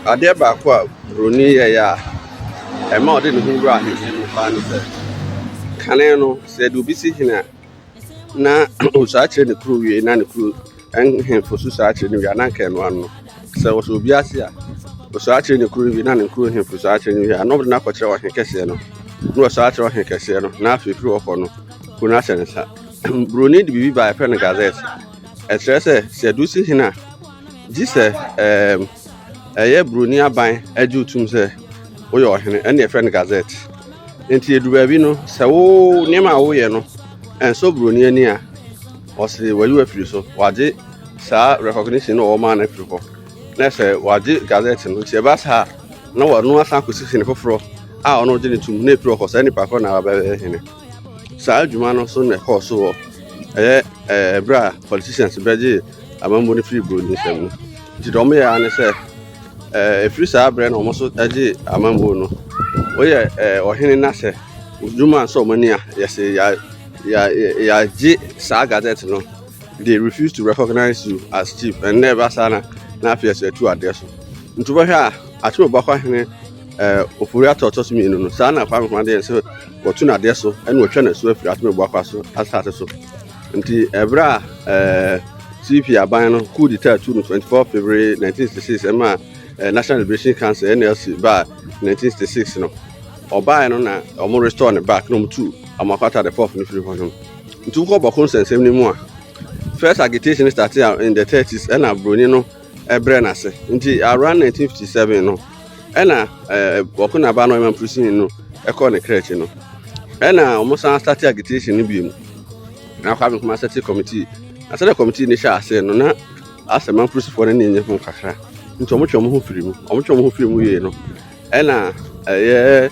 Adeɛ baako a Buroni yɛeɛ a ɛma ɔde ne ho wura ahemfie mu paa ne sɛ, kane no, sɛ yɛde obi si hene a, na ɔsaa kyerɛ ne kuro wie na ne kuro nhemfo so saa kyerɛ no wie a, na anka ɛno ano no. Sɛ wɔsɔ obi ase a, ɔsaa kyerɛ ne kuro wie na ne kuro hemfo saa kyerɛ no wie a, na ɔde no akɔkyerɛ ɔhen kɛseɛ no. Na wɔsaa kyerɛ ɔhen kɛseɛ no, na afei firi hɔ kɔ no, kuro no ahyɛ ne nsa. Buroni de biribi baa yɛfrɛ no gazette. Ɛkyerɛ sɛ sɛ yɛde wo si hene a, gye sɛ ɛɛm ɛyɛ buroni aban agye wo tom sɛ woyɛ ɔhene, ɛne yɛfrɛ no gazette. Nti edu baabi no, sɛ wo nneɛma a woyɛ no ɛnsɔ buroni ani a, ɔse wayi wo afiri so. Wagye saa recognition no a ɔwɔ no afiri hɔ. Na sɛ wagye gazette no, nti ɛba saa a, na wɔno asan akɔsi hene foforɔ a ɔno gye ne tom na efiri hɔ kɔ saa nipa korɔ na wabɛyɛ hene. Saa adwuma no so na ɛkɔɔ so wɔ ɛyɛ ɛberɛ a politicians bɛgye amammuo no firi buroni nsam no. Nti deɛ wɔyɛ ara ne sɛ ɛfiri saa berɛ na wɔn nso gye amammuo no. Woyɛ ɔhene na sɛ dwuma ansɔ wɔn ani a, yɛsɛ yɛ yɛagye saa gazette no. They refuse to recognize you as chief. Ɛnnɛ ɛba saa na na afei ɛsɛ atu adeɛ so. Nti wobɛhwɛ a Akyem Abuakwa hene Ofori Atta ɔtɔ so mmienu no, saa na Kwame Nkrumah deɛ sɛ wɔtu n'adeɛ so ɛna wɔtwa n'asu afiri Akyem Abuakwa so asase so. Nti ɛberɛ a CP aban no coup d'etat tu no 24 February 1966 ɛma National Liberation Council NLC baa 1966 no, ɔbaeɛ no na wɔn restore ne back na wɔn tu Amoako Atta the fourth no firi hɔ nom. Nti wokɔ Bawku nsɛnsɛm no mu a, first agitation started in the 30s ɛna buroni no ɛbrɛ n'ase. Nti around 1957 no, ɛna Bawku n'aba no ɔyɛ Mamprusi no ɛkɔɔ ne kra akyi no, ɛna wɔn san start agitation no bio mu. Na Kwame Nkrumah set committee. Na sɛdeɛ committee no hyɛ ase no, na asɛ Mamprusifoɔ no ani nye ho kakra. Nti wɔn twe wɔn ho firi mu. Wɔn twe wɔn ho firi mu yie no, ɛna ɛyɛ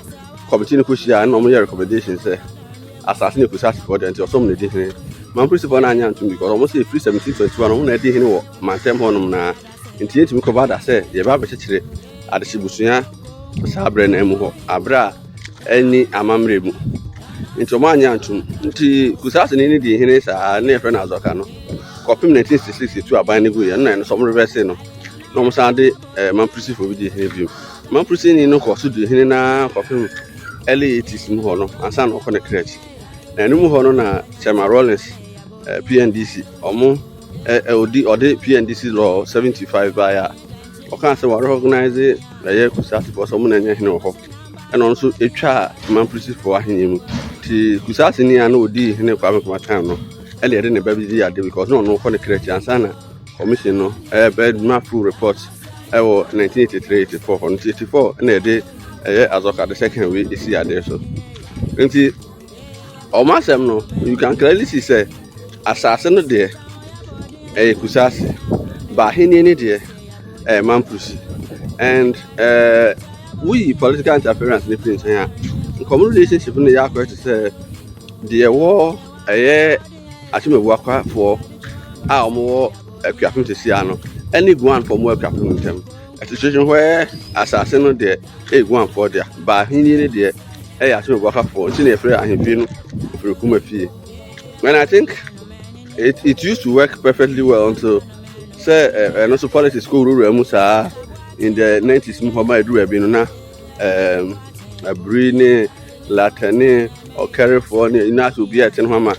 committee no kɔhyia ɛna wɔn yɛ recommendation sɛ asase no Kusaasifoɔ deɛ, nti ɔsɔm na edi hene. Mamprusifoɔ no anya ntom because wɔn sɛ efiri 1721 wɔn na edi hene wɔ mantam hɔnom na nti yɛntumi kɔba da sɛ yɛba abɛkyekyere adehyebusua saa berɛ no mu hɔ aberɛ a ɛni amammerɛ mu. Nti wɔn anya ntom. Nti Kusaasini no di hene saa ne yɛfrɛ no Azɔka no kɔpem 1966 etu aban no gu yɛ no na ɛno nso wɔn reverse no na wɔn san de Mamprusifoɔ bi di hene bio. Mamprusini no kɔ so di hene naa kɔpem early 80s mu hɔ no ansa na ɔkɔ ne kra akyi. Na ɛno mu hɔ no na Chairman Rawlings PNDC ɔmo ɔdi ɔde PNDC law 75 baeɛ a ɔkaa sɛ wɔrecognize ɛyɛ Kusaasifoɔ sɛ ɔmo na ɛnyɛ hene wɔ hɔ, ɛna ɔno nso etwaa Mamprusifoɔ ahenni mu. Nti Kusaasini a na ɔdii hene Kwame Nkrumah time no, ɛna yɛde ne ba bi di ade because na ɔno kɔ ne kra akyi ansa na commission no ɛbɛma full report ɛwɔ 1983 84 hɔ. Nti 84 ɛna yɛde ɛyɛ Azɔka the second wei esi adeɛ so. Nti ɔmo asɛm no, you can clearly see sɛ asase no deɛ ɛyɛ Kusaasi, ba ahenni no deɛ ɛyɛ Mamprusi. And woyi political interference ne firi nkyɛn a, nkɔmɔ relationship no yɛ akɔyɛ te sɛ deɛ ɛwɔ ɛyɛ Akyem Abuakwafoɔ a wɔwɔ Akuapem sesia no ɛne Guanfoɔ mo Akuapem ntam. A situation where asase no deɛ ɛyɛ Guanfoɔ dea, ba ahenni no deɛ ɛyɛ Akyem Abuakwafoɔ. Nti na yɛfrɛ ahemfie no Ofirikuma fie. And I think it used to work perfectly well until sɛ ɛno nso politics kɔ wurawura mu saa in the 90s mu hɔ ma ɛduru baabi no na Aburi ne Lata ne Ɔkɛrefoɔ ne nyinaa sɛ obi a ɛte ne ho ama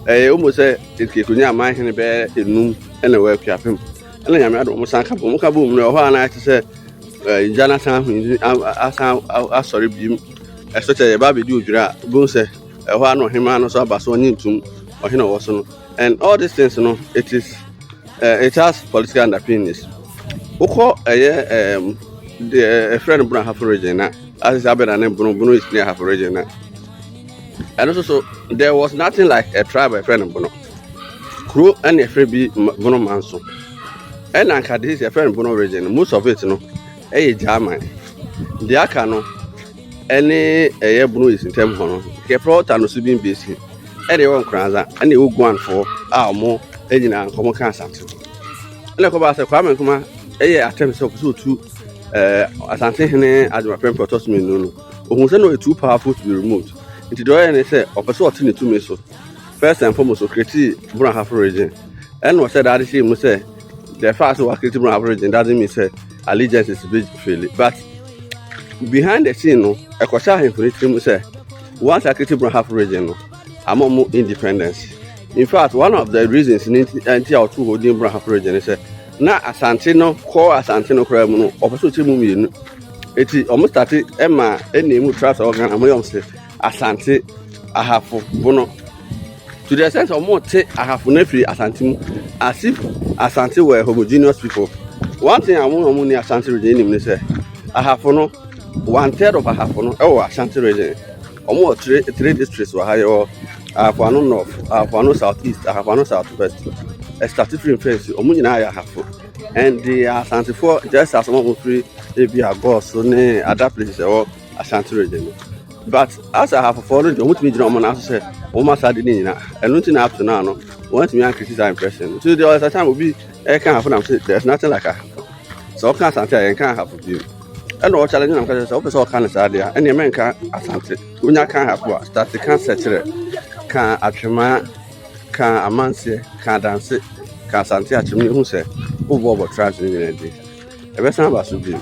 ɛyɛ wɔn sɛ nkekonya aman hene bɛyɛ enum ɛna ɛwɔ Akuapem. Ɛna Nyame adom wɔn san ka bɔ wɔn ka bɔ mu no, ɛwɔ hɔ a na ayɛ te sɛ gya no asan asan asɔre biem. Ɛso kyɛ yɛba abɛdi odwira a, wobɛhu sɛ ɛhɔ a na ɔhemaa no nso aba so ɔnye ntum ɔhene a ɔwɔ so no, and all these things no, it has political underpinnings. Wokɔ ɛyɛ deɛ ɛfrɛ no Bono Ahafo region na asese abɛda ne Bono Bono East ne Ahafo region na ɛno nso so, there was nothing like a tribe a ɛfrɛ no Bono. Kuro ɛna ɛfrɛ bi Bono Manso, ɛna nka de sɛ ɛfrɛ no Bono region no, most of it no ɛyɛ German. Deɛ aka no ɛne ɛyɛ Bono East ntam hɔ no, kɛfrɛ ɔta no so bi mbesi ɛna ɛwɔ Nkoranza, ɛna ɛwɔ Guanfoɔ a ɔmo nyinaa nkɔmɔ ka Asante ho. Ɛna ɛkɔba sɛ Kwame Nkrumah ɛyɛ attempt sɛ ɔpɛ sɛ otu Asante hene Agyeman Prempeh ɔtɔ so mmienu no, ohun sɛ no ɔyɛ too powerful to be removed. Nti deɛ ɔyɛ ne sɛ ɔpɛ sɛ ɔte ne tumi so. First and foremost, ɔcreate Bono Ahafo region, ɛna ɔhyɛ daade hyɛ mu sɛ the fact sɛ wacreate Bono Ahafo region doesn't mean sɛ allegiances bɛ fail. But behind the scene no, ɛkɔhyɛ ahemfo no tirim sɛ once akiti Brong Ahafo Region no, ama ɔmo independence. In fact, one of the reasons ne nti a ɔto hɔ din Brong Ahafo Region ne sɛ na Asante no kɔɔ Asante no koraa mu no, ɔpɛ sɛ ɔkyɛ mu mmienu. Eti ɔmo start ɛma ɛna emu tribes a ɛwɔ Ghana, ɔmo yɛ ɔmo sɛ Asante, Ahafo, Bono, to the extent ɔmo te Ahafo no afiri Asante mu as if Asante were homogeneous people. One thing a ɔmo ni Asante Region nim ne sɛ Ahafo no, one third of Ahafo no ɛwɔ Ashanti Region. Ɔmo wɔ three districts wɔ ha. Yɛwɔ Ahafo Ano North, Ahafo Ano South East, Ahafo Ano South West. Ɛstart firi mfɛnsi, ɔmo nyinaa yɛ Ahafo and the Asantefoɔ, just as ɔmo a ɔmo firi ebi Agɔɔso ne other places ɛwɔ Ashanti Region no. But as Ahafofoɔ no deɛ, ɔmo tumi gyina ɔmo nan so sɛ ɔmo asa de ne nyinaa. Ɛno nti na up to now no, wɔn tumi ancreate saa impression. So there was a time obi ɛka Ahafo nam sɛ there is nothing like Ahafo. Sɛ ɔka Asante a, yɛnka Ahafo bio. Ɛna ɔchallenge nam ka kyerɛ sɛ wopɛ sɛ ɔka no saa deɛ a, ɛneɛ mɛnka Asante. Wonya ka Ahafo a, start ka Sɛkyerɛ, ka Atwemaa, ka Amanseɛ, ka Adanse, ka Asante Akyem ne hu sɛ wobɔɔbɔ tribes no nyinaa din. Ɛbɛsan aba so bio.